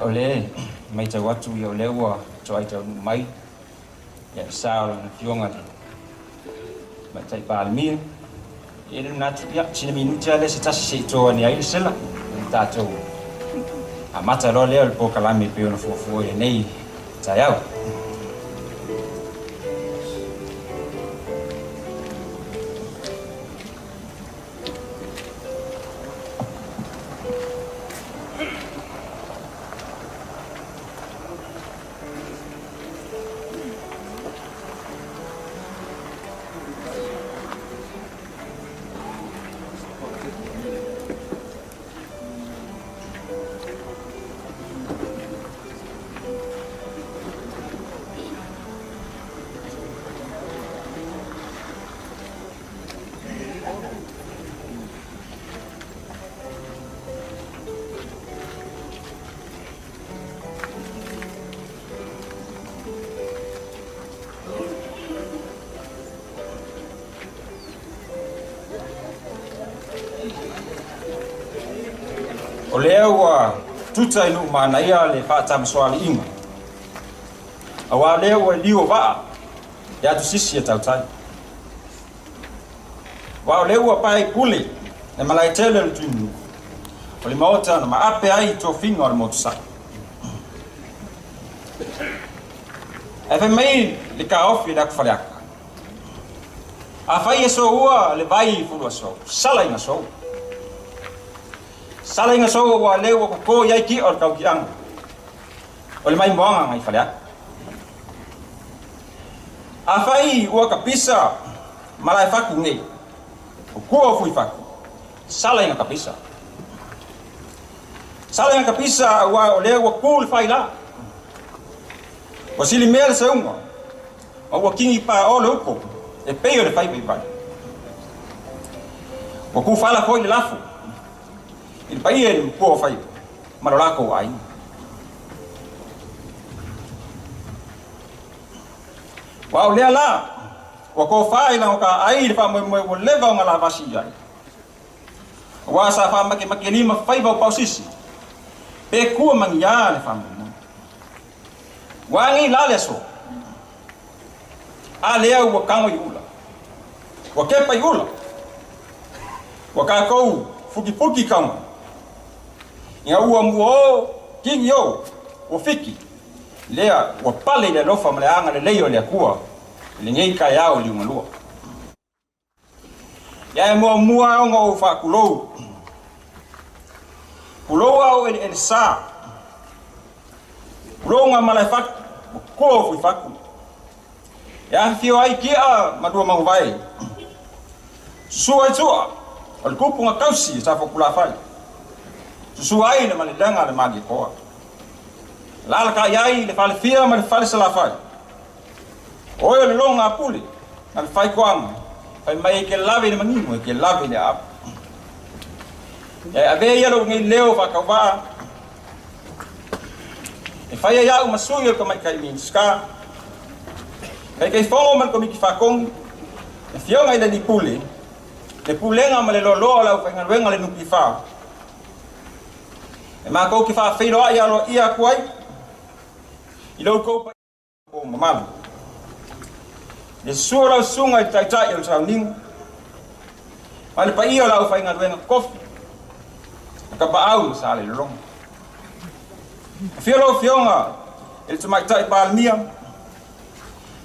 O lea e matau atu o lea ua toai taunuu mai le sa o lana Afioga i le Tamaitai Palemia. E le manatu, sina minute lava lea se tasi se i to ane ai le sela ona tatou amata loa lea o le polokalame e pei ona fuafua i lenei taeao. O lea ua tuta i nuu manaia le faatamasoaliiga, auā lea ua liu o vaa le atusisi e tautai. Aua o lea ua pae i pule le malaetele o le Tuimanua, o le maota na maape ai tofiga o le motusaʻi. Ae fai mai le taofi i le atu Faleata, afai e soua le vai i Fuluasou, sala ina sou. Sala ina sou ua lea ua koko i ai ki'a o le tautiaga o le maimoaga nai Faleata. Afai ua kapisa Malaefatu nei, o tua o Fuifatu, sala ina kapisa. Sala ina kapisa auā o lea ua tu le failā. Ua silimea le seuga, ma ua tigipaao le uto e pei o le faivaivai. Ua kufala foi le lafo i le paia i le matua o faiva ma lo latou aiga. Aua o lea la ua tofa i lagotaaai le faamoemoe ua leva ona lavasi i ai. Aua sa faamakemakelima faiva o Pausisi, pe tua magiā le faamoemoe. Ua agei la le aso, a lea ua tago i ula, ua kepa i ula, ua tatou fukifuki taga, ina ua muo kigi o, ua fiki, lea ua pale i le alofa ma le agalelei o le Atua i lenei taeao i liugalua. Ia e muamua ona ou faatulou. Tulou au eleelesa. Tulou ngā Malaefatu, ma tua o Fuifatu. E afifio ai ki'a ma lua manuvae. Susua ai tua, o le tupu na tausi e Safotulafai. Susua ai le malelega a le Malietoa. Lalata'i ai le falefia ma le fale Salafai. O oe o le loga a Pule, na le faitoaga, fai mai e te lave i le manino, e te lave i le aapa. Ia e avea ia lou nei leo faatauvaa, e fai ai au ma sui o le Tamaitai Minisita, Taitaifono ma le Komiti Faatonu, le Afioga i le Alii Pule, le Pulega ma le loaloa o le aufaigaluega a le NPF, e matou te faafeiloai aloaia atu ai i lo outou paia o mamalu. Le susu o lau susuga i le Taitai o le Sauniga, ma le paia o le aufaigaluega totofi, a Tapaau ma Salelologa. Afio lau Afioga i le Tamaitai Palemia,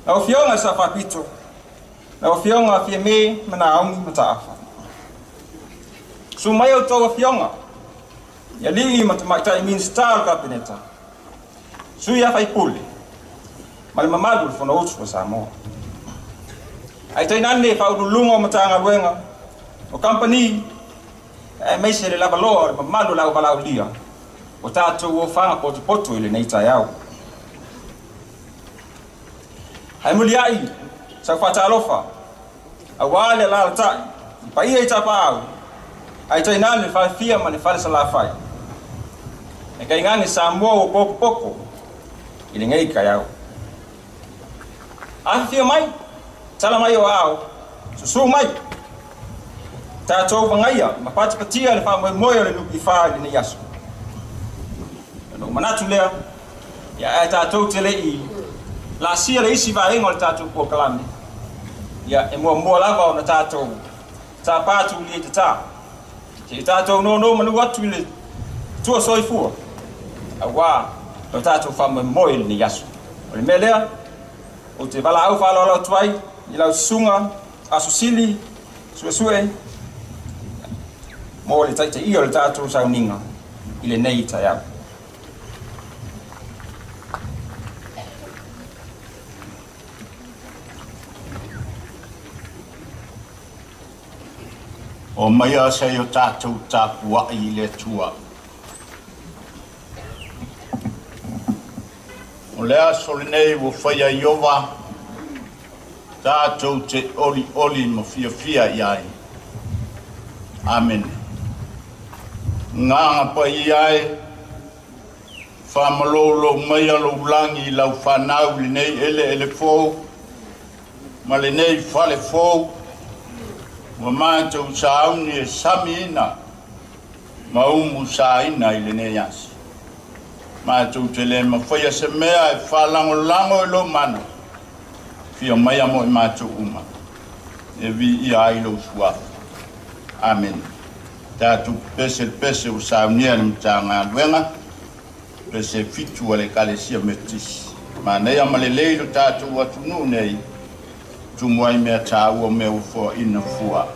lau Afioga i Sao Faapito, lau Afioga Fiame ma Naomi Mataafa. Susu mai outou Afioga i alii ma tamaitai Minisita o le Kapeneta, sui a faipule ma le mamalu o le Fonousu a Samoa. Ae tainane faauluuluga o Matagaluega, o kamupani, aemaise le lavaloa o le mamalu o le auvalaaulia o tatou ofaga potopoto i lenei taeao. Ae muliai sau faatalofa auā le alaalatai i paia i tapaau, ae tainane le falefia ma le fale Salafai. E tainane Samoa ua potopoto i lenei taeao. Afifio mai, tala mai o aao, susū mai. Tatou vagaia ma patipatia le faamoemoe o le NPF i lenei aso. Manatu lea, ia ae tatou te le'i laasia le isi vaega o le tatou polokalame, ia e muamua lava ona tatou tapā tuli i tatā. Se i tatou nonomanu atu i le Atua soifua, auā lo tatou faamoemoe i lenei aso. O le mea lea, ou te valaau faaaloalo atu ai i lau susuga Aso Sili Suesue mo le taitaiia o le tatou sauniga i lenei taeao. O maia se i o tatou tapuai i le Atua. O le aso lenei ua faia e Ieova, tatou te olioli ma fiafia i ai. Amene. Agaga Paia e, faamalōlō maia lou lagi i lau fanau i lenei eleele fou ma lenei fale fou ua matou sauni e samiina ma umusaina i lenei aso. Matou te le mafaia se mea e faalagolago i lou mana, afio maia mo i matou uma, e viia ai lou suafa. Amene. Tatou pepese le pese ua saunia e le Matagaluega, pese 7 a le Ekalesia Metotisi. Manaia ma lelei lo tatou atunuu nei, tumu ai mea taua o mea ua foaina fua.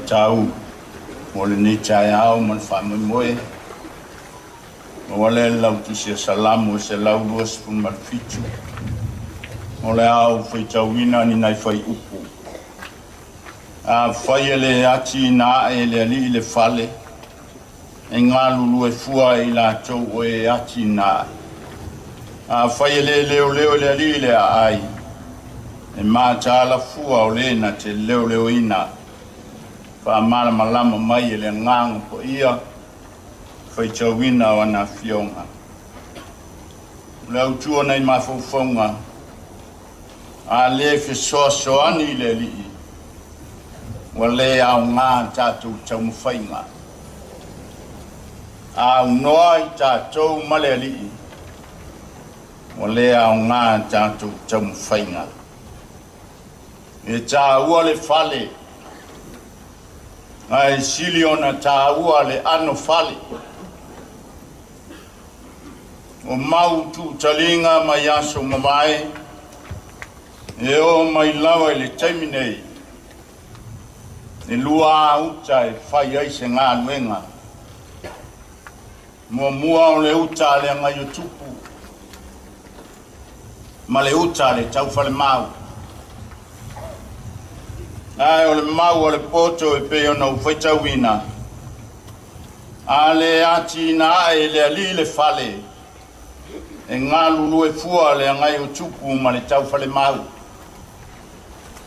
faitau mo lenei taeao ma le faamoemoe. Maua lea i le lau Tusi a Salamo e 127. O le a ou faitauina ni nai fuaiupu. Afai e le atiina ae e le Alii le fale, e galulue fua i latou o e atiina ae. Afai e le leoleo e le Alii le aai, e mataala fua o le na te leoleoina. Faamalamalama mai e le Agaga Paia faitauina o ana afioga. O le autu o nai mafaufauga, a le fesoasoani i le Alii, ua le aoga tatou taumafaiga. A aunoa i tatou ma le Alii, ua le aoga tatou taumafaiga. E taua le fale, ae sili ona taua le ano fale. O mau tuutaliga mai aso mavae, e oo mai lava i le taimi nei, e lua uta e fai ai se galuega. Muamua o le uta a le agaiotupu ma le uta a le taufalemau. Ae o le mau a le poto e pei ona ou faitauina, a le atiina ae e le Alii le fale, e galulue fua le agaiotupu ma le taufalemau.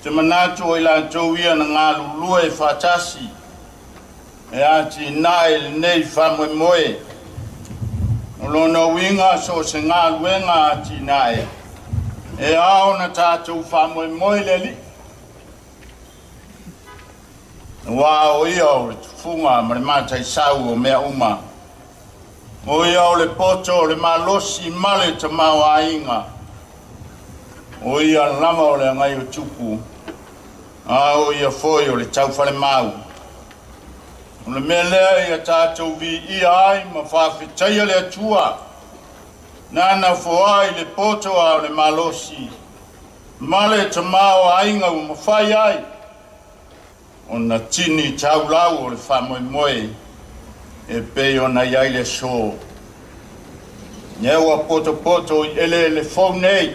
Te manatu o i latou ia na galulue faatasi e atinae lenei faamoemoe. O lona uiga so o se galuega atinae, e ao ona tatou faamoemoe i le Alii. Aua o ia o le tufuga ma le mataisau o mea uma. O ia o le poto o le malosi ma le tamaoaiga. O ia lava o le agaiotupu, a o ia foi o le taufalemau. O le mea lea ia tatou viia ai ma faafetaia le Atua, nana foai le poto a o le malosi ma le tamaoaiga ua mafai ai ona tini taulau o le faamoemoe e pei ona i ai le aso. Lea ua potopoto i eleele fou nei,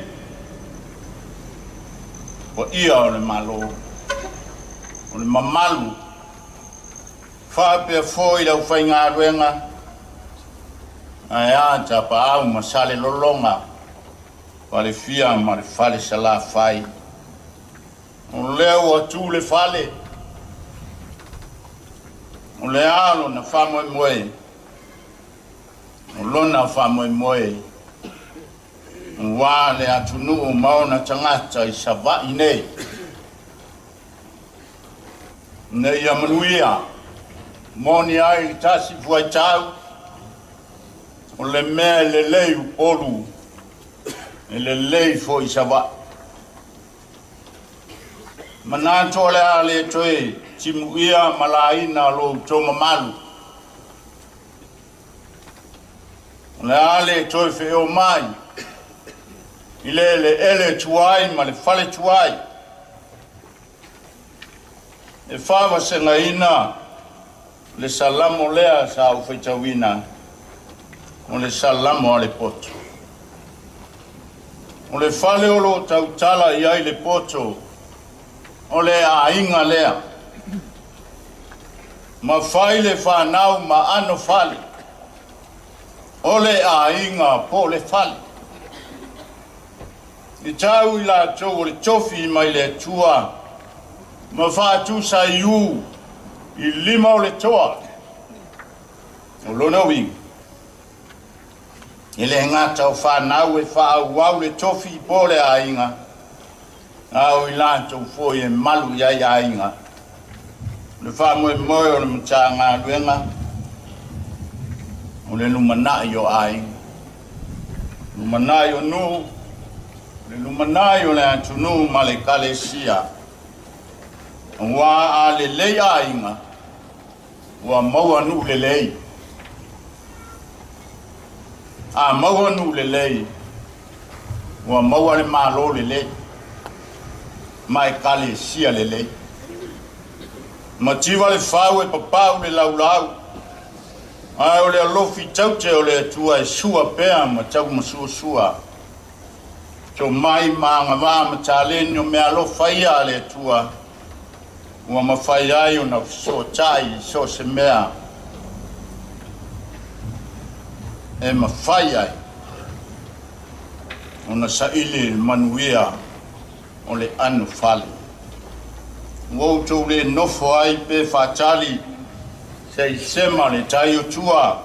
paia o le Malo, o le mamalu, faapea foi le aufaigaluega, ae a Tapaau ma Salelologa, Falefia ma le Fale Salafai. O lea ua tu le fale, o le a lona faamoemoe, o lona faamoemoe, aua le atunuu ma ona tagata i Savaii nei. Ina ia manuia, moni ai le tasi fuaitau, o le mea e lelei Upolu, e lelei foi Savaii. Manatu o le a le toe timuia ma laina lo outou mamalu. O le a le toe feeo mai i le eleele tuai ma le fale tuai. E faavasegaina le salamo lea sa ou faitauina, o le salamo a le poto. O le fale o lo o tautala i ai le poto, o le aiga lea. Ma fai le fanau ma ano fale, o le aiga po o le fale. E tau i latou o le tofi mai le Atua ma faatusa i u i lima o le toa. O lona uiga, e le gata o fanau e faaauau le tofi po o le aiga, a o i latou foi e malu i ai aiga. O le faamoemoe o le Matagaluega, o le lumanai o aiga, lumanai o nuu, le lumanai o le atunuu ma le ekalesia. Aua a lelei aiga, ua maua nuu lelei. A maua nuu lelei, ua maua le Malo lelei ma ekalesia lelei. Mativa le fau e papau le laulau, ae o le alofi taute o le Atua e sua pea ma taumasuasua. Tomai ma agavaa ma taleni o meaalofa ia a le Atua ua mafai ai ona fesootai i so o se mea e mafai ai ona saili le manuia o le anofale. Ua outou le nofo ai pe faatali se i sema le tai o tua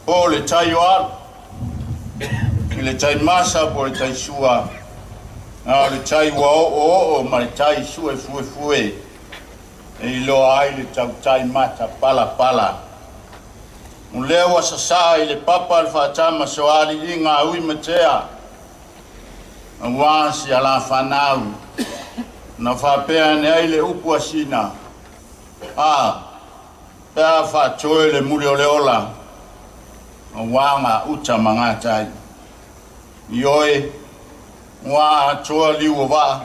po o le tai o alo, i le tai masa po o le tai sua, a o le tai ua oooo ma le tai suefuefue e iloa ai le tautai matapalapala. O lea ua sasā i le papa le faatamasoaliiga a Uimatea, aua si alafanau na faapea ane ai le upu a Sina, a pe a faatoe le muli o le ola, aua gauta ma gatai. Ioe, ua atoa liu o vaa,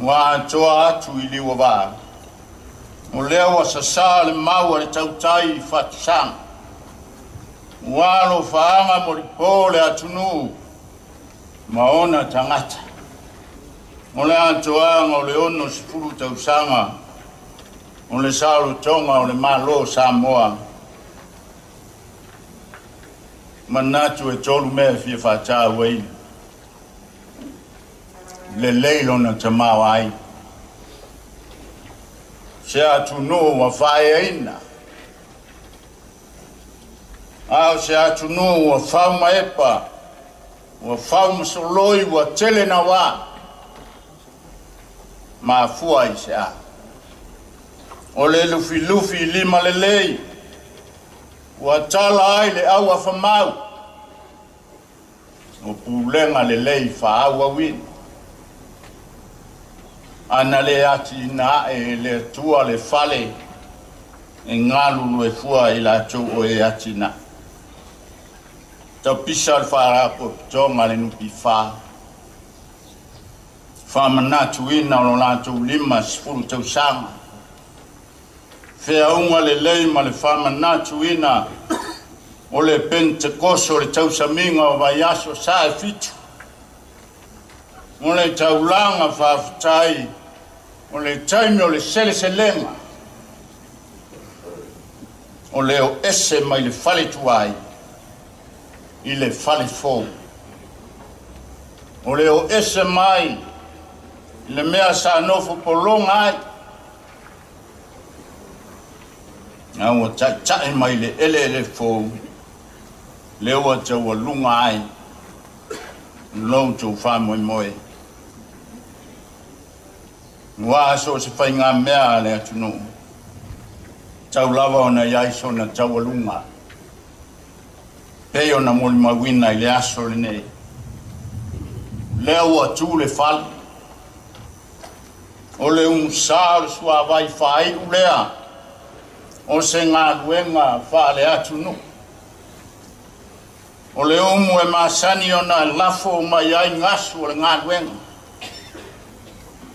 ua atoa atu i liu o vaa. O lea ua sasā le mau a le tautai i fatusaga. Ua alofaaga molipo le atunuu ma ona tagata. O le atoaga o le 60 tausaga o le saolotoga o le Malo o Samoa. Manatu e tolu mea e fia faatauaina. Lelei lona tamaoaiga. Se atunuu ua faaeaina, a o se atunuu ua faumaepa, ua faumasoloi, ua tele nauā. Mafua i se a? O le lufilufi lima lelei ua tala ai le auafamau o pulega lelei faaauauina. Ana le atiina ae e le Atua le fale e galulue fua i latou o e atinae. Tapisa le Faalapotopotoga a le NPF, faamanatuina o lo latou 50 tausaga. Feauga lelei ma le faamanatuina o le Penetekoso o le tausamiga o vaiaso sa e 7. O le taulaga faafetai o le taimi o le seleselega o le o ese mai le fale tuai i le fale fou. O le o ese mai i le mea sa nofo pologa ai, a ua taitai mai le eleele fou, lea ua taualuga ai lo outou faamoemoe. Ua so o se faigamea a le atunuu, tau lava ona i ai sona taualuga, pei ona molimauina i le aso lenei. Lea ua tu le fale, o le umusā o le suavai faaiu lea o se galuega faale-atunuu. O le umu e masani ona lafo mai ai gasu o le galuega,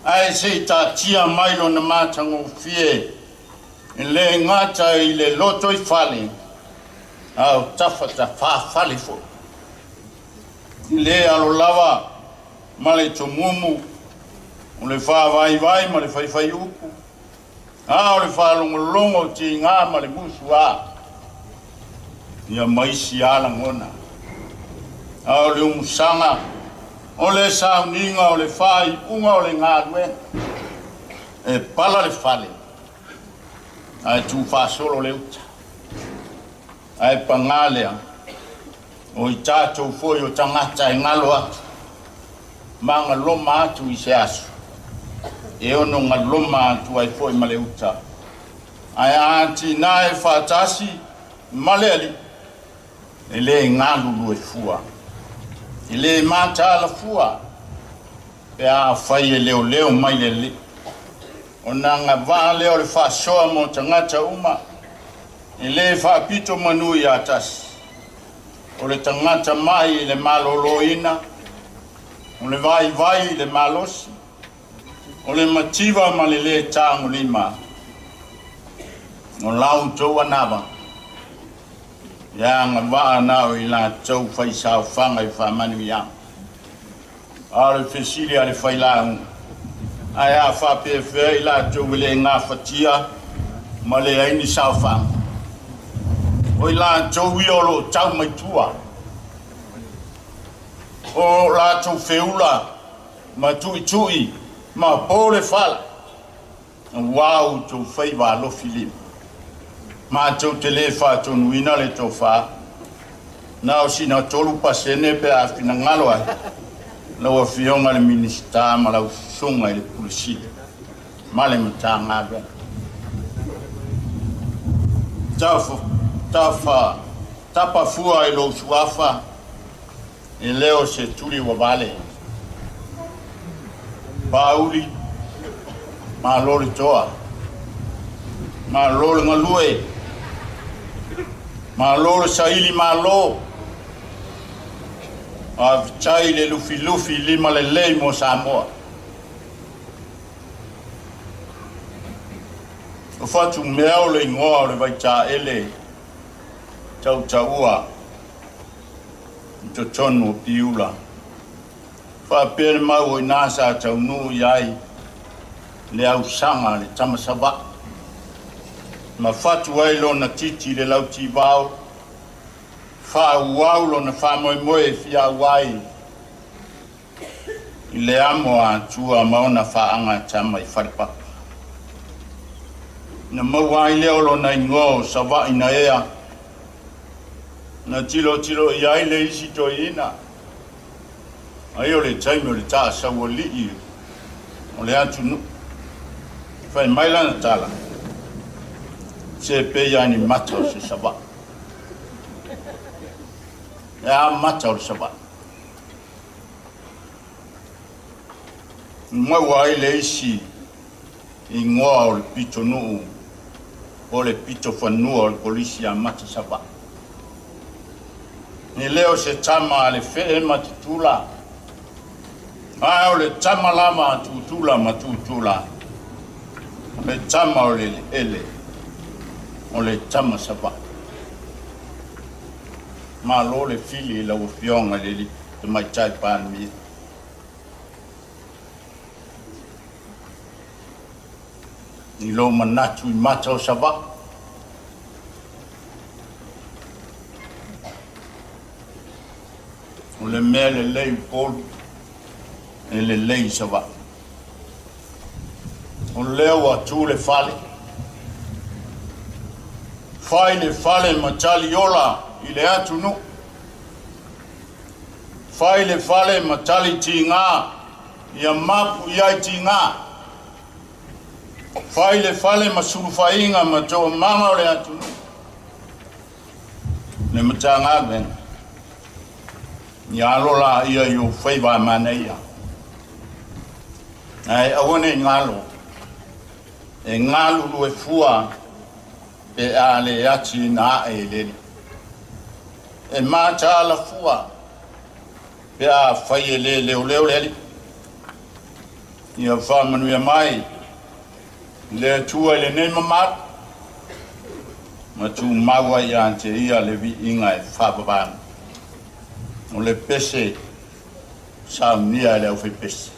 ae se i taatia mai lona matagofie e le gata i le lotoifale, a o tafatafafale foi. I le alo lava ma le tomumu, o le faavaivai ma le faifaiupu, a o le faalogologo o tiga ma le musuā, ia ma isi lava lagona. A o le umusaga, o le sauniga o le faaiuga o le galuega, e pala le fale, ae tuufaasolo le uta. Ae pagā lea, o i tatou foi o tagata e galo atu, ma galoma atu i se aso, e ono galoma atu ai foi ma le uta. Ae a atinae faatasi ma le Alii, e le galulue fua, e le mataala fua, pe afai e leoleo mai le Alii. Ona agavaa lea o le faasoa mo tagata uma, e le faapito manu ia tasi. O le tagata mai i le maloloina, o le vaivai i le malosi, O le mativa ma le lē tagolima o la outou anava e agavaa na o i latou faisaofaga i faamanuiaga. A o le fesili a le failauga, ae a faapefea i latou e lē gafatia ma leai ni saofaga? O i latou ia o loo tau mai tua, o latou feula ma tu'itu'i ma po le fala auā outou faiva alofi lima. Matou te lē faatonuina le tofā na o sina 3% pe a finagalo ai lau Afioga le Minisita ma lau susuga i le Pule Sili ma le Matagaluega. Tafa tapafua i lou suafa e lē o se tuli ua vale. Pāuli, malo le toa, malo le galue, malo le saili malo. Faafetai le lufilufi lima lelei mo Samoa. O Fatumea o le igoa o le vaitaele tautaua i totonu o Piula. Faapea le mau o inā sa taunuu i ai le ausaga a le tama Savaii ma fatu ai lona titi i le lautivao, faaauau lona faamoemoe e fiau ai i le amo a Atua ma ona faagatama i falepapa. Na maua ai lea o lona igoa o Savaii na ea, na tilotilo i ai le isi toeaina, ai o le taimi o le taasaualii o le atunuu. Fai mai lana tala, se pei lava ni mata o se Savaii. E a mata o le Savaii? Maua ai le isi igoa o le pitonuu o le pitofanua o le Kolisi Amata Savaii. E lē o se tama a le fee ma tutula, ae o le tama lava a Tutula ma Tutula, o le tama o le eleele, o le tama Savaii. Malo le fili i lau Afioga i le Tamaitai Palemia. I lou manatu i mata o Savaii. O le mea lelei i Upolu, e lelei i Savaii. O lea ua tu le fale. Fai le fale ma tali ola i le atunuu. Fai le fale ma tali tigā ia mapu i ai tigā. Fai le fale ma sulufaiga ma toomaga o le atunuu. Le Matagaluega, ia alo laia i ou faiva a manaia. Ae aua nei galo, e galulue fua pe a le ati na ae i le E mataala fua pe a fai e lē leoleo le alii. Ia faamanuia mai le Atua i lenei mamalu ma tumau ai ia te ia le viiga e faavavau. O le pese saunia e le aufaipese.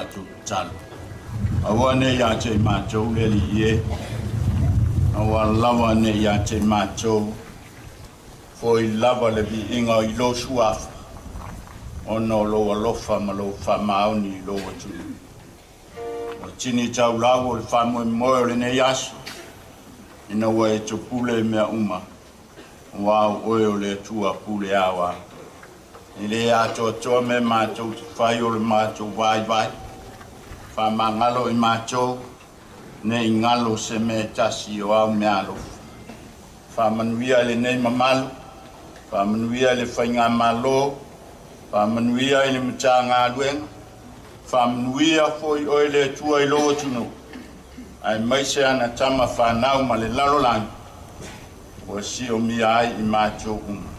matou tatalo. Aua ne i ia te i matou le Alii e, aua lava ne i ia te i matou, foi lava le viiga i lou Suafa, ona o lou alofa ma lou faamaoni i lou atunuu. Ua tini taulau o le faamoemoe o lenei aso, ina ua e topule i mea uma, aua o oe o le Atua pule aoao. E le atoatoa mea matou te fai o le matou vaivai, faamagalo i matou, ne i galo se mea e tasi o au meaalofa. Faamanuia i lenei mamalu, faamanuia i le faigamalo, faamanuia i le Matagaluega, faamanuia foi oe le Atua i lou atunuu, aemaise ana tama fanau ma le lalolagi, ua siomia ai i matou uma.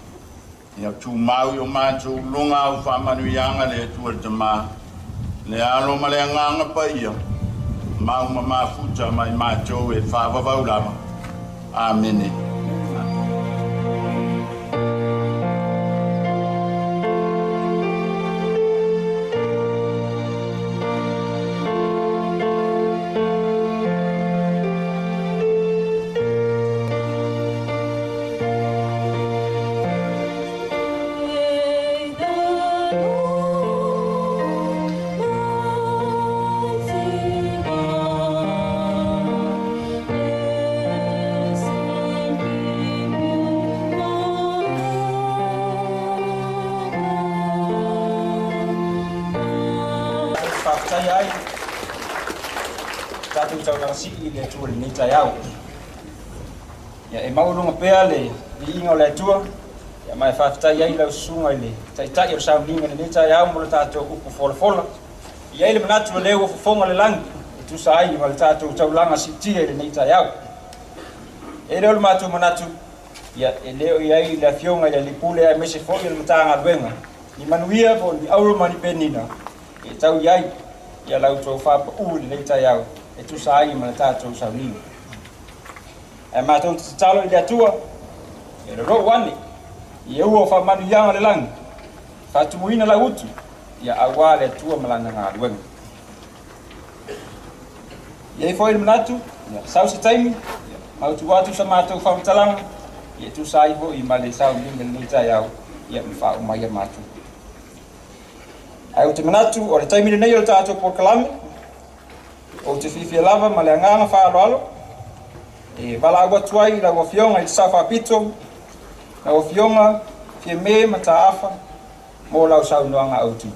Ia tumau i o matou luga au faamanuiaga le Atua le Tama, le Alo ma le Agaga Paia, mau ma mafuta mai matou e faavavau lava. Amene. May the Lord mighty God bless and keep you forever. Faafetai ai tatou taulaga sii i le Atua i lenei taeao. Ia e maualuga pea le viiga o le Atua, ia ma e faafetai ai lau susuga i le Taitai o le sauniga i lenei taeao mo le tatou upu folafola. E i ai le manatu o lea ua fofoga le lagi e tusa ai ma le tatou taulaga siitia i lenei taeao. E le o le matou manatu, ia e le o i ai le Afioga i le Alii Pule aemaise foi o le Matagaluega ni manuia po o ni auro ma ni penina e tau i ai ia la outou faapau i lenei taeao e tusa ai ma le tatou sauniga. Ae matou te tatalo i le Atua e lolou ane i e ua o faamanuiaga o le lagi, faatumuina lau utu, ia aua le Atua ma lana galuega. E i ai foi le manatu, ia sau se taimi, ia mautu atu sa matou faamatalaga, ia tusa ai foi ma le sauniga i lenei taeao, ia ma faauma ai a matou. Ae ou te manatu o le taimi lenei o le tatou polokalame, ou te fiafia lava ma le agaga faaaloalo e valaau atu ai i lau Afioga i le Sao Faapito, lau Afioga Fiame Mataafa, mo lau saunoaga autu.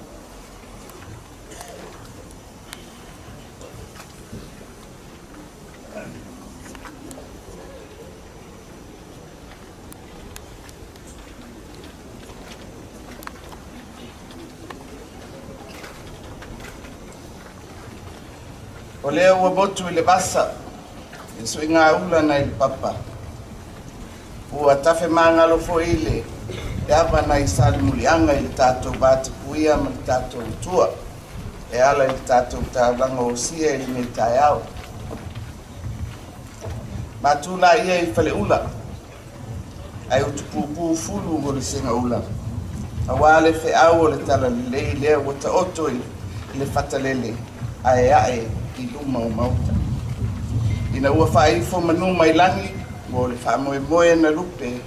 O lea ua motu i le vasa le suigaula nai le papa. Ua tafemagalo foi le ava nai Salemuliaga i le tatou vatapuia ma le tatou Atua e ala i le tatou taulaga osia i lenei taeao. Matu laia i faleula ae utupupu fulu o le segaula. Aua le feau o le talalelei lea ua taoto i le fatalele ae ae i luma o maota. Ina ua faaifo manu mai lagi mo le faamoemoe na lupe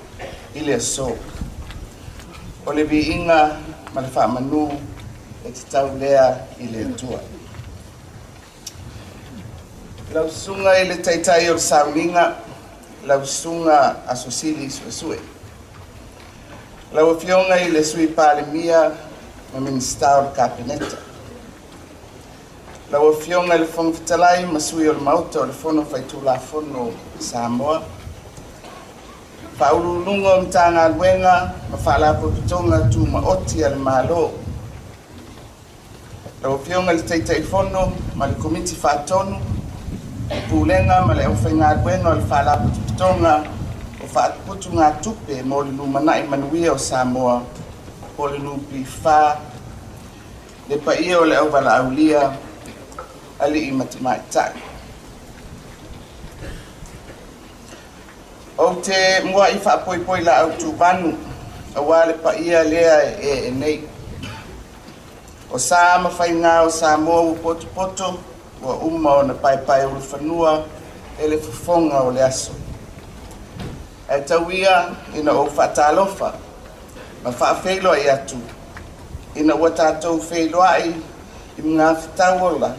i le aso. O le viiga ma le faamanu e tatau lea i le Atua. Lau susuga i le Taitai o le sauniga, lau susuga Aso Sili Suesue. Lau Afioga i le Sui Palemia ma Minisita o le Kapeneta. Lau Afioga i le Fofoga Fetalai ma sui o le Maota o le Fono Faitulafono a Samoa. Faauluuluga o Matagaluega ma Faalapotopotoga Tumaoti a le Malo. Lau Afioga i le Taitaifono ma le Komiti Faatonu, le Pulega ma le Aufaigaluega o le Faalapotopotoga o Faaputugatupe mo le Lumanai Manuia o Samoa po o le NPF, le paia o le auvala'aulia, alii ma tamaitai. Ou te muai faapoipoi laau tuvanu aua le paia lea e ee nei. O sa ma faigā o Samoa ua potopoto ua uma ona paepaeulufanua e le fofoga o le aso. Ae tau ia ina ou faatalofa ma faafeiloai atu ina ua tatou feiloai i magafetau ola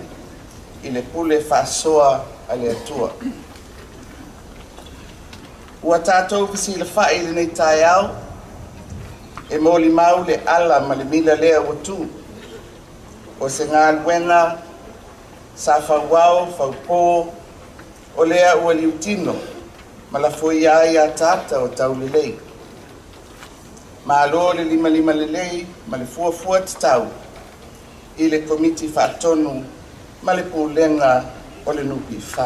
i le pule faasoa a le Atua. Ua tatou fesilafa'i i lenei taeao e molimau le ala ma le mila lea ua tū. O se galuega sa fauao faupō o lea ua liutino ma lafoia ai ataata o taulelei. Malo le limalima lelei ma le fuafua tatau i le Komiti Faatonu ma le Pulega o le NPF.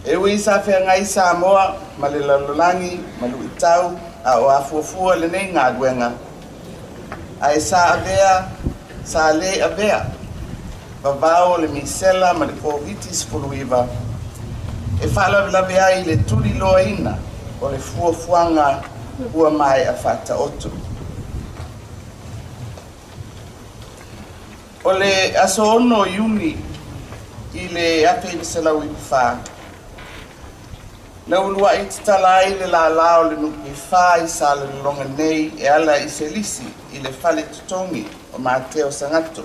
E ui sa feagai Samoa ma le lalolagi ma lu'itau a o afuafua lenei galuega, ae sa avea sa lē avea vavao o le misela ma le Koviti-19 e faalavelave ai le tuliloaina o le fuafuaga ua mae'a faataoto. O le aso 6 Iuni i le 1994, na ulua'i tatala ai le lālā o le NPF i Salelologa nei e ala i se lisi i le fale totogi o Mateo Sagato.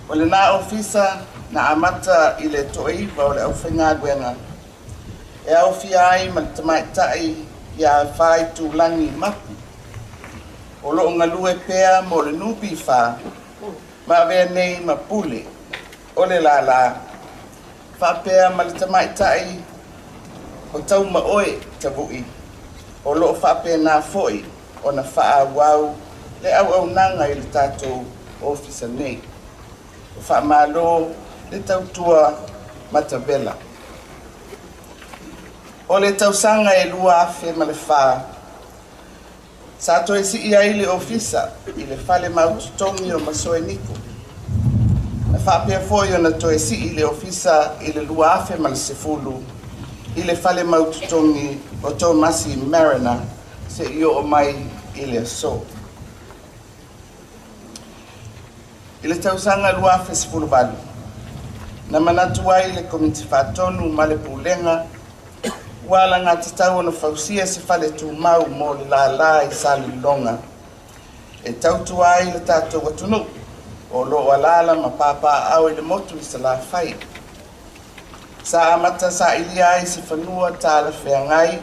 O lenā ofisa na amata i le 9 o le aufaigaluega e aofia ai ma le tamaita'i iā Faitulagi Mapu o loo galue pea mo le NPF ma avea nei ma pule o le lālā, faapea ma le tamaita'i o Taumaoe Tavu'i o loo faapenā fo'i ona faaauau le auaunaga i le tatou ofisa nei. O faamālō le tautua matavela. O le tausaga e 2004, sa toe sii ai le ofisa i le fale mautotogi o Masoe Niko. Na faapea foi ona toe sii le ofisa i le 2010 i le fale mautotogi o Tomasi Mariner seia oo mai i le asō. I le tausaga 2018, na manatu ai le Komiti Faatonu ma le Pulega ua alagatatau ona fausia se fale tumau mo le lālā i Salelologa e tautua ai le tatou atunuu o loo alaala ma papaaao i le motu i Salafai. Sa amata sailia ai se fanua talafeagai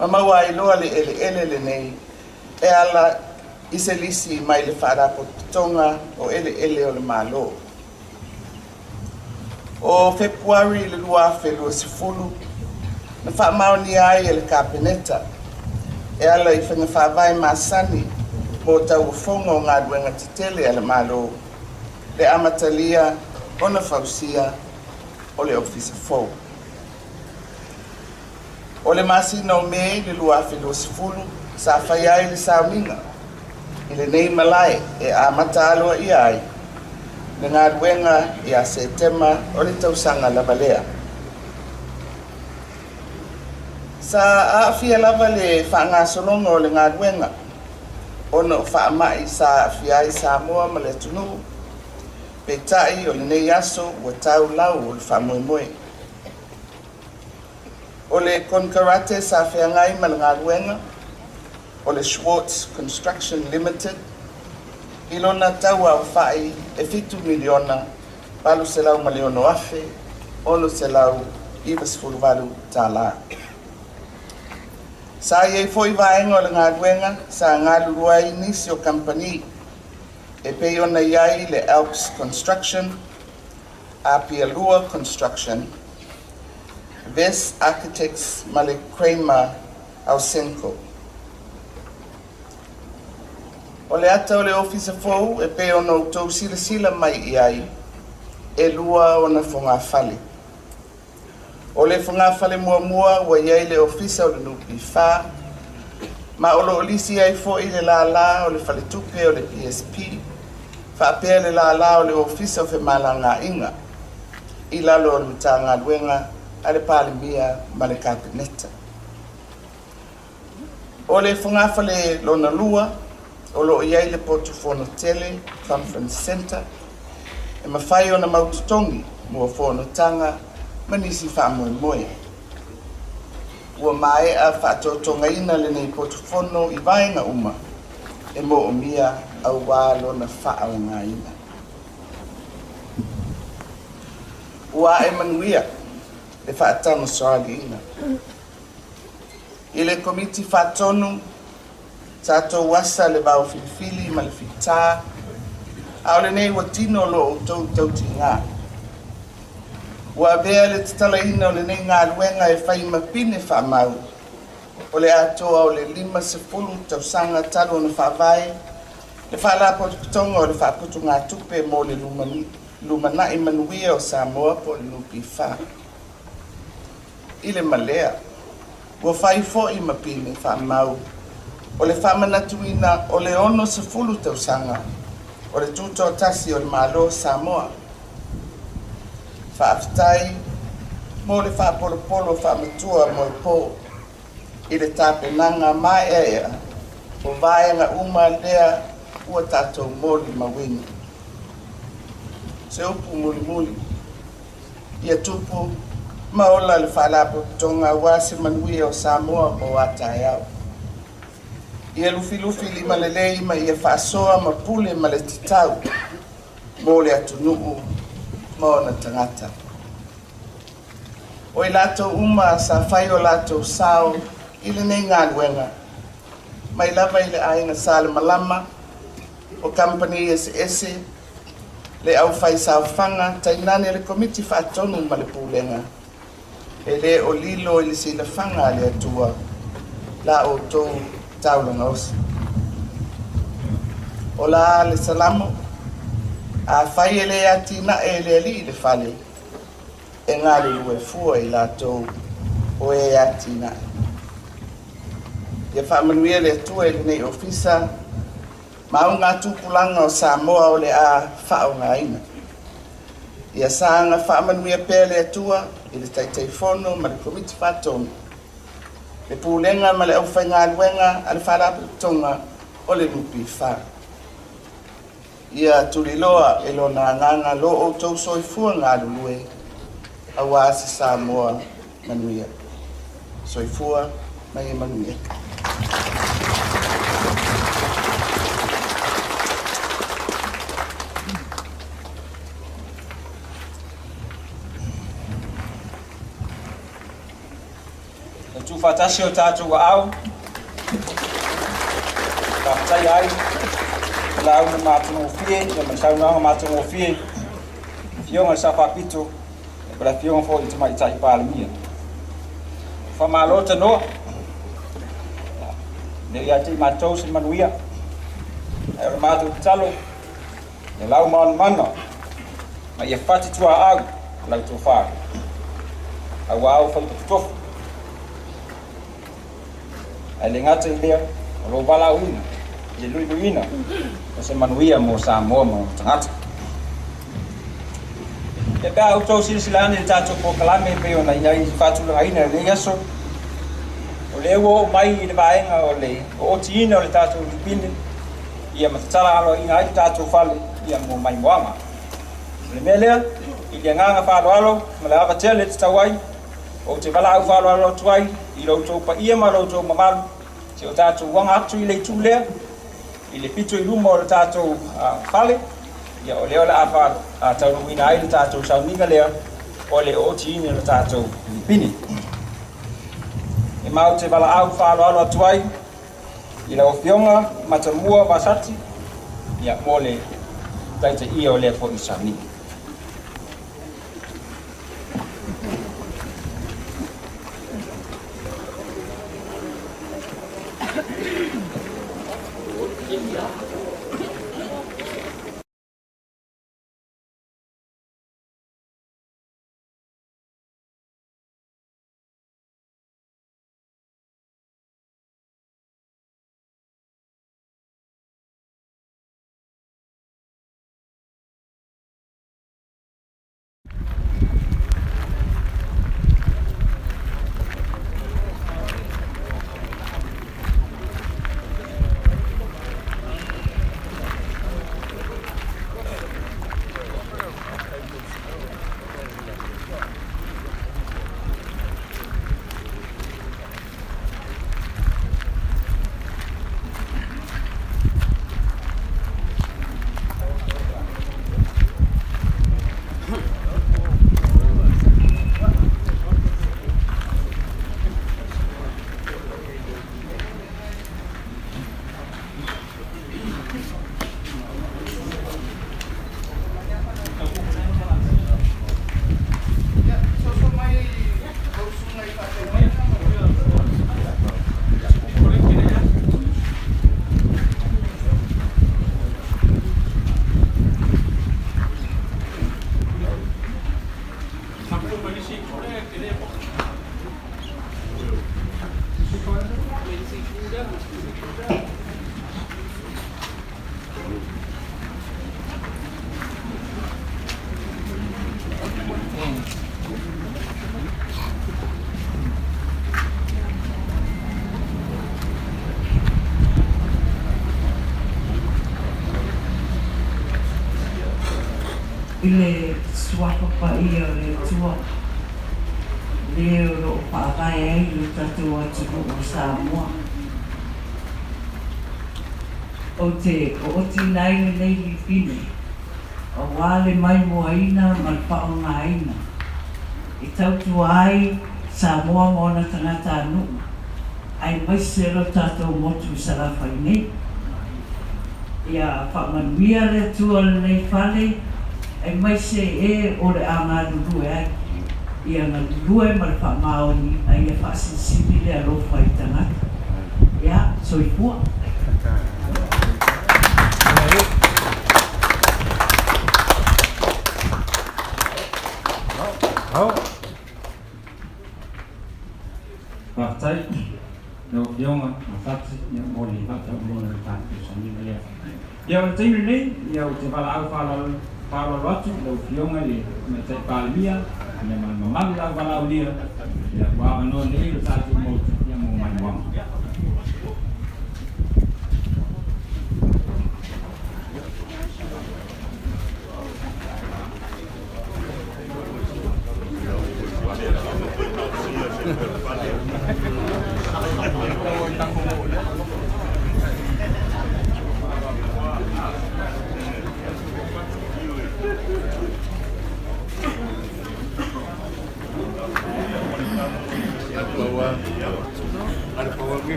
ma maua ai loa le eleele lenei e ala i se lisi mai le Faalapotopotoga o Eleele o le Mālō. O Fepuari le 2020, na faamaonia ai e le Kapeneta e ala i faiga faavae masani mo tauofoga o galuega tetele a le Mālō le amatalia ona fausia o le ofisa fou. O le masina o Me le 2020, sa fai ai le sauniga i lenei malae e amata aloaia ai le galuega ia Setema o le tausaga lava lea. Sa aafia lava le faagasologa o le galuega ona o faama'i sa aafia ai Samoa ma le atunuu, peitai o lenei aso ua tau lau o le faamoemoe. O le konekarate sa feagai ma le galuega o le Schwartz Construction Limited i lona tau aofa'i e $7,806,698. Sa i ai fo'i vaega o le galuega sa galulue ai nisi o kamupani e pei ona i ai le Alps Construction, Apialua Construction, Ves Architects ma le Kramer Ausenco. O le ata o le ofisa fou e pei ona outou silasila mai i ai, e lua ona fogafale. O le fogafale muamua ua i ai le ofisa o le NPF ma o loo lisi ai fo'i le lālā o le faletupe o le PSP faapea le lālā o le Ofisa o Femalagaaiga i lalo o le Matagaluega a le Palemia ma le Kapeneta. O le fogafale lona lua O lo o i ai le potu fono tele, conference centre, e mafai ona mautotogi mo fonotaga ma nisi faamoemoe. Ua maea faatotogaina lenei potu fono i vaega uma e moomia auā lona faaaogaina. Ua ae manuia le faatamasoaliiga. I le Komiti Faatonu, tatou asa le vaofilifili ma le fitā, a o lenei ua tino lo outou tautiga. Ua avea le tatalaina o lenei galuega e fai ma pine faamau o le atoa o le 50 tausaga talu ona faavae le Faalapotopotoga o le Faaputugatupe mo le Lumanai Manuia o Samoa po o le NPF. I le malea, ua fai foi ma pine faamau o le faamanatuina o le 60 tausaga o le tutoatasi o le Malo o Samoa. Faafetai mo le faapolopolo faamatua moepo i le tapenaga maeaea o vaega uma lea ua tatou molimauina. Se upu mulimuli, ia tupu ma ola le Faalapotopotoga aua se manuia o Samoa mo a taeao. Ia lufilufi lima lelei ma ia faasoa ma pule ma le tatau mo le atunuu ma ona tagata. O i latou uma sa fai o latou sao i lenei galuega, mai lava i le aiga Salemalama, o kamupani eseese, le aufaisaofaga, tainane le Komiti Faatonu ma le Pulega, e lē o lilo i le silafaga a le Atua la outou taulaga osi. O la le Salamo, afai e lē atinae e le Alii le fale, e galulue fua i latou o e atinae. Ia faamanuia le Atua i lenei ofisa ma augatupulaga o Samoa o le a faaaogaina. Ia saga faamanuia pea le Atua i le Taitaifono ma le Komiti Faatonu, le Pulega ma le aufaigaluega a le Faalapotopotoga o le NPF. Ia tuliloa e lona agaga lo outou soifua galulue auā se Samoa manuia. Soifua ma ia manuia. E tuufaatasi o tatou aao, faafetaia ai lauga matagofie ia ma le saunoaga matagofie Afioga i le Sao Faapito ma le Afioga foi i le Tamaitai Palemia. Faamalo tanoa, le ia te i matou se manuia, ae o le matou tatalo, ia lau manamana ma ia fati tuaau lau tofa, auā ou faiva totofi. Ae le gata i lea, o lou valaauina i le luiluiina o se manuia mo Samoa ma ona tagata. Ia pe a outou silasila ane i le tatou polokalame e pei ona i ai faatulagaina i lenei aso, o lea ua oo mai i le vaega o le ootiina o le tatou lipine ia ma tatala aloaia ai le tatou fale ia mo maimoaga. O le mea lea, i le agaga faaaloalo ma le ava tele e tatau ai, ou te valaau faaaloalo atu ai i lo outou paia ma lo outou mamalu, se o tatou aga atu i le itu lea, i le pito i luma o le tatou fale, ia o lea o le a taunuuina ai le tatou sauniga lea o le ootiina o le tatou lipine. E matou te valaau faaaloalo atu ai i lau Afioga Matamua Vasati ia mo le taitaia o lea foi sauniga. I le Suafa Paia o le Atua, le o lo o faavae ai lo tatou atunuu o Samoa. Ou te ootiina ai lenei lipine, aua le maimoaina ma le faaaogaina e tautua ai Samoa ma ona tagatanuu, aemaise lo tatou motu i Salafai nei. Ia faamanuia le Atua lenei fale, aemaise e o le a galulue ai. Ia galulue ma le faamaoni, a ia faasilisili le alofa i tagata. Ia, soifua. Faafetai lau Afioga Mafati mo le faataunuuina o le tatou saniga lea. Ia, o le taimi lenei, ia, ou te valaau faaaloalo atu i lau Afioga i le Tamaitai Palemia, ia, ma le mamalu o le au valaaulia, ia, ua avanoa nei lo tatou motu, ia, mo maimoaga.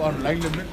Online le mea.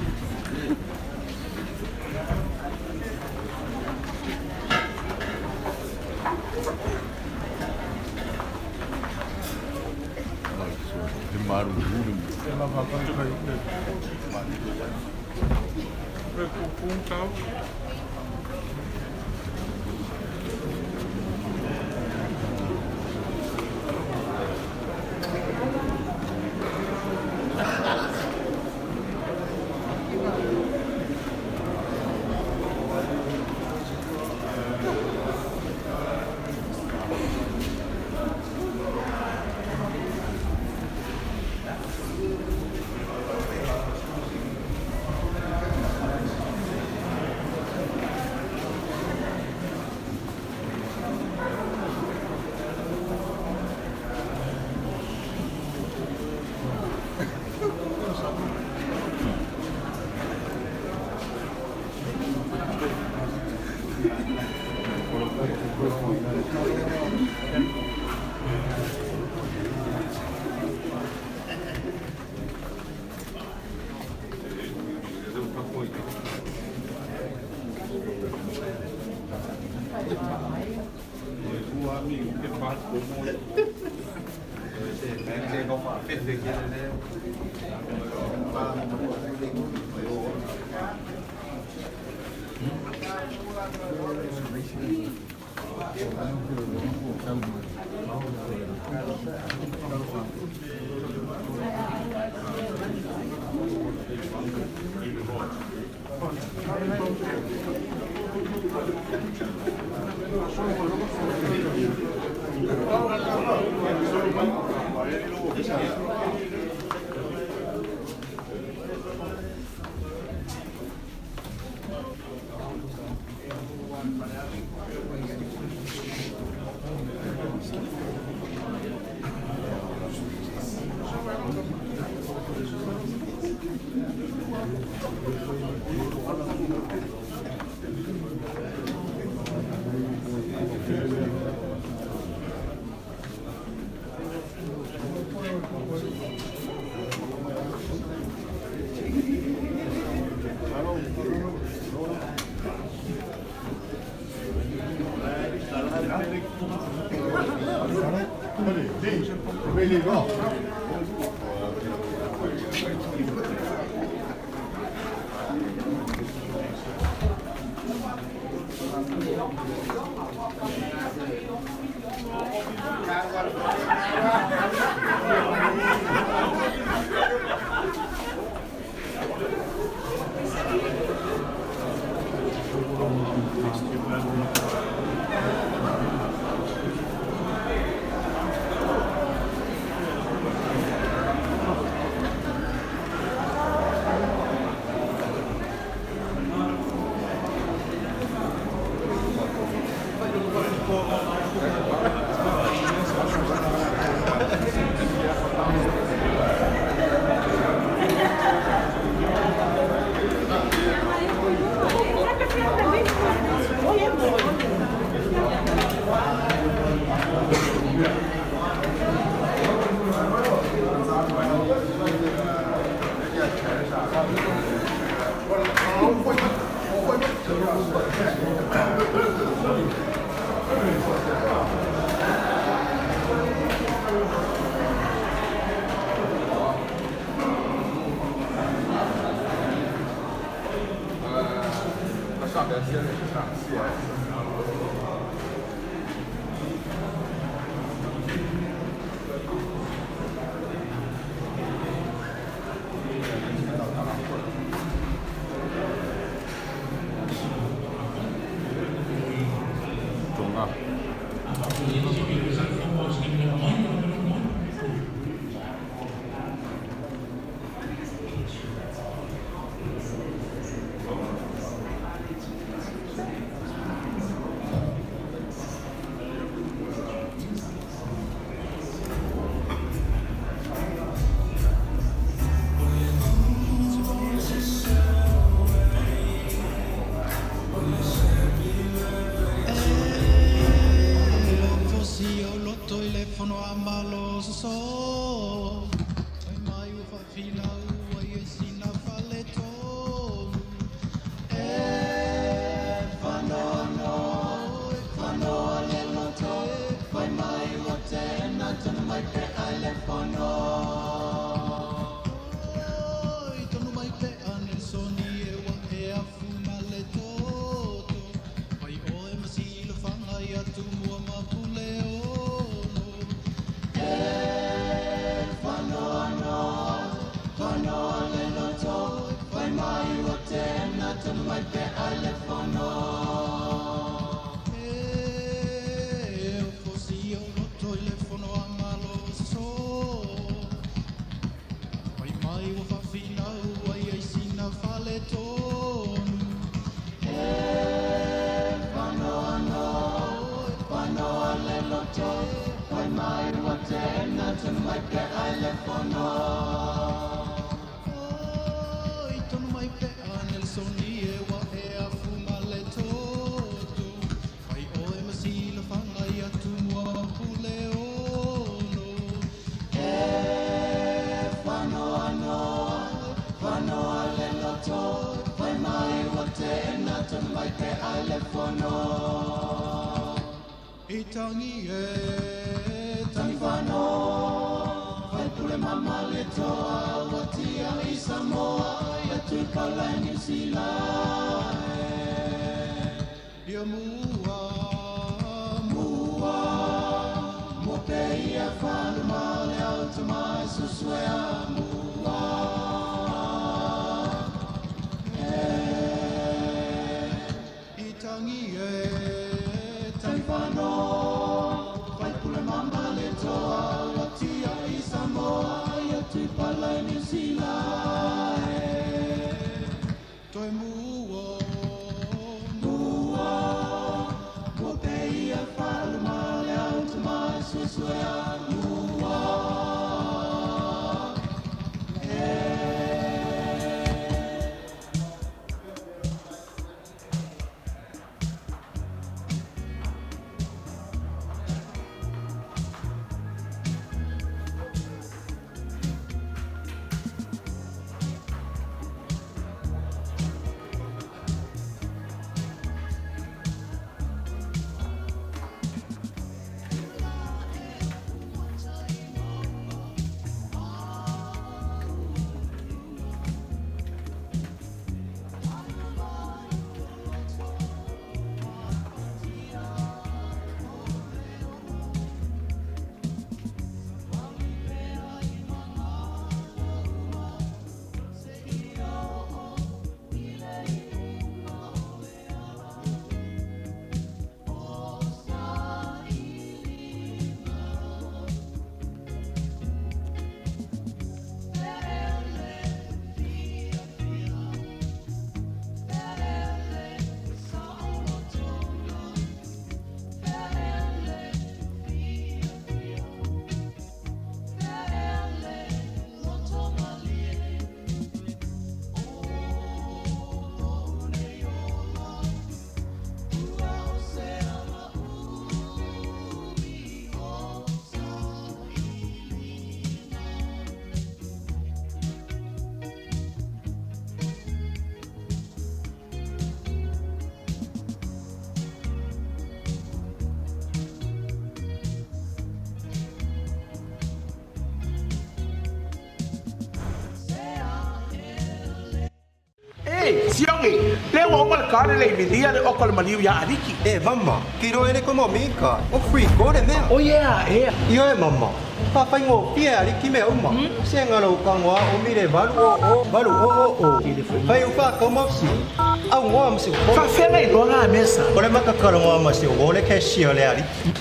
Siongi, le wa o ka le milia le o ko maliu ya ariki. E mama, kiro ere ko mo mika. O free ko le mea. O yeah, e. Ia e mama. Faafaigofie e aliki mea uma. Sega lou tago lava omi le 800 800. Fai u faatau ma fesili, augoa ma se upolu. Faafea na iloa la mea sa. O le matakalogoa ma se uo le cashier o le aliki.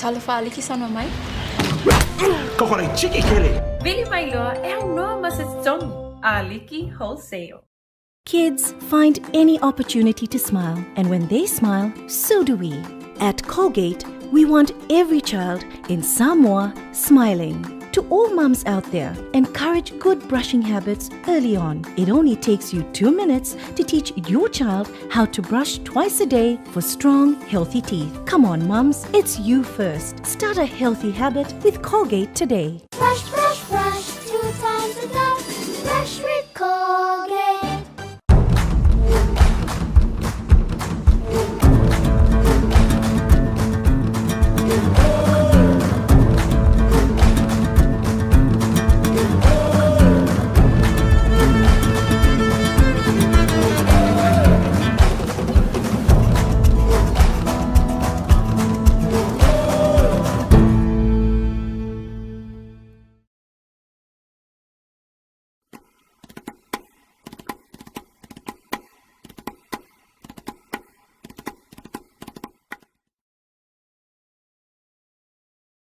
Talofa aliki saunoa mai. Koko lai tiki kele. Vili mai loa e aunoa ma se totogi. Aliki Wholesale. Kids find any opportunity to smile, and when they smile, so do we. At Colgate, we want every child in Samoa smiling. To all mums out there, encourage good brushing habits early on. It only takes you 2 minutes to teach your child how to brush twice a day for strong, healthy teeth. Come on, mums, it's you first. Start a healthy habit with Colgate today. Brush.